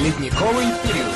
Ледниковый период.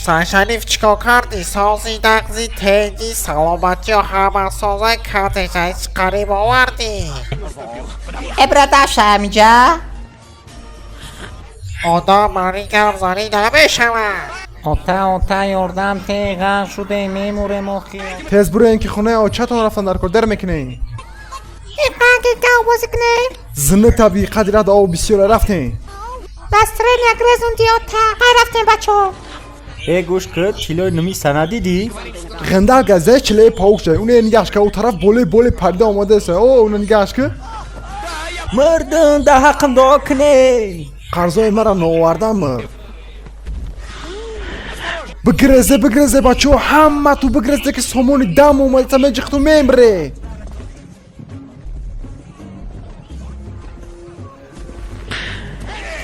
Саршариф чикор кардӣ? Сози нағзи теҷи саломатиё ҳамасоза кардеша қариб овардӣ. Э, брадаша, ҳамиҷа. Одам бар ин гапзанӣ намешавад. Ота, ота, ёрдам те, ғарқ шудем, мемурем охир. Тез буроен, ки хонаи очатон рафтан дар кор дер мекунем. Иқанги гав бозӣ кунем. Зина табиӣ қадри рад об бисёра рафтем. Настроение грезунди, ота. Ҳай, рафтем, бачаҳо. Э, гӯш кӯ, тиллои нуми сана дидӣ? Ғандал газаи чилаи паук шай. Уне нигаҳш ка, у тараф боле боле парида омадааст. О, уне нигаҳш ка. Мардум, дар ҳаққам дуо кунед. Қарзои мара наовардан мурд. Бигрезе, бигрезе, бачаҳо, ҳамату бигрезе, ки сомони дам омадаста, меҷиқту мемре.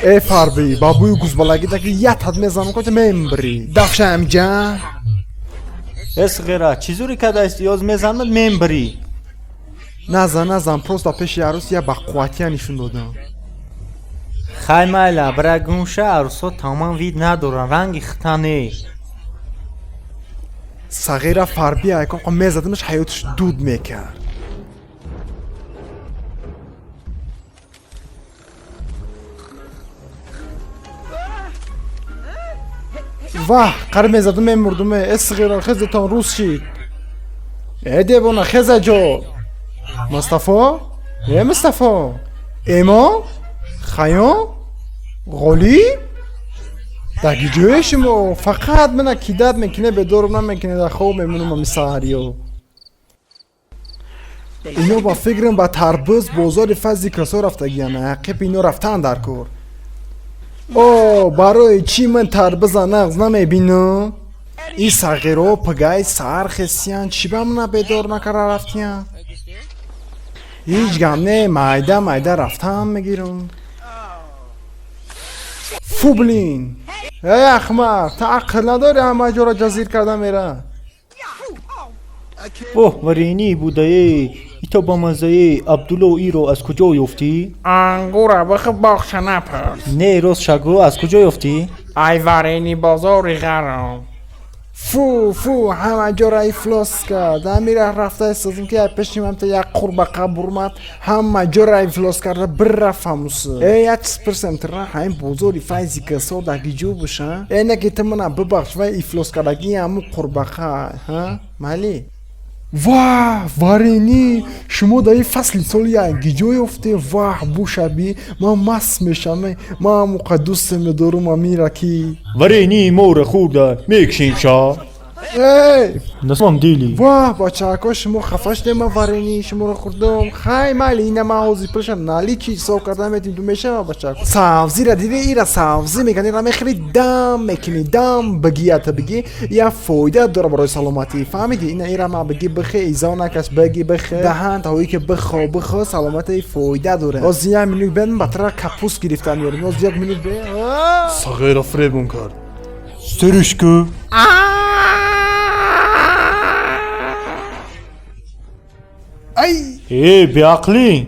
Э, фарбӣ, ба бӯи гузбалагида ки як ҳад мезанам, кота мембрӣ. Дафша амҷа. Э, сғира, чӣ зури кадаисти? Ёз мезанад, мембирӣ. Назан, назан, просто пеши арӯс я бақувватия нишон додам. Хай, майла, бира гумша, арӯсҳо тамоман вид надоранд, ранги хита не. Сағира фарби айкон мезадимаш, ҳаётиш дуд мекард. Ваҳ, қариб мезадум, мемурдум. Э, сғира, хезетон, рӯз шид. Э, девона, хеза ҷо. Мустафо, э, Мустафо, эмо, Хаём, Ғолиб, дар ҷои шумо фақат мана кидат мекуне, бедорум намекуне, дар хоб мемонам ами саҳариё. Ино ба фикрам ба тарбуз бозори фаззи касо рафтагиян, ақиб ино рафтан дар кор. О, барои чӣ ман тарбуза нағз намебинам? Ин сағиро пагаи саҳар хесиян, чӣ ба мана бедор накарда рафтиян? Ҳеҷ гап не, майда майда рафтан мегирам. Фу, блин, эй ахмақ, та ақл надори, ҳама ҷоро ҷазир карда мера. Оҳ, варенӣ будае, ито бамаззае. Абдулло, иро аз куҷо ёфтӣ? Ангура бихӯ, боғча напурс. Не, рост шагӯ, аз куҷо ёфтӣ? Ай варени бозори ғаром. Фу, фу, ҳама ҷоро ифлос кард. Амира рафта истодам, ки ай пеши ман як қурбақа бурмад, ҳама ҷоро ифлос карда бирафт ҳамусы. Э, як чиз пурсам тира, ҳамин бозори файзи касо дар гиҷо боша? Э, не ки ту мана бибахш, вай ифлос кардагии ҳамун қурбақа, ҳа, майли? Ваҳ, варенӣ, шумо дар ин фасли соли як гиҷо ёфте? Ваҳ, бушаби ман маст мешам. Ман ҳамуқа дӯсте медорум, амира ки Варении моро хӯрда мекшем ша. Эй! На самом деле. Ваҳ, бачаако, шумо хафа шудем, ман варении шуморо хӯрдам. Хай, майли, ина ман ҳозир пулша наличи ҳисоб карда метим, ту мешава, бачаако. Савзира диди? Ира савзӣ мекунӣ, ира мехӯри, дам мекунӣ, дам бигията бигӣ, я фоида дора барои саломатӣ, фаҳмидӣ? Ина ира ма бигӣ, бихе, изо накаш, бигӣ, бихе, даҳан таҳое ки бихо, бихо, саломатӣ фоида дора. Ҳозир як минут бен, ба тара капуст гирифтан меёрем. Ҳозир як минут бе. Сағира фиребон кард. Сиришку. Ай! Э, беақлӣ.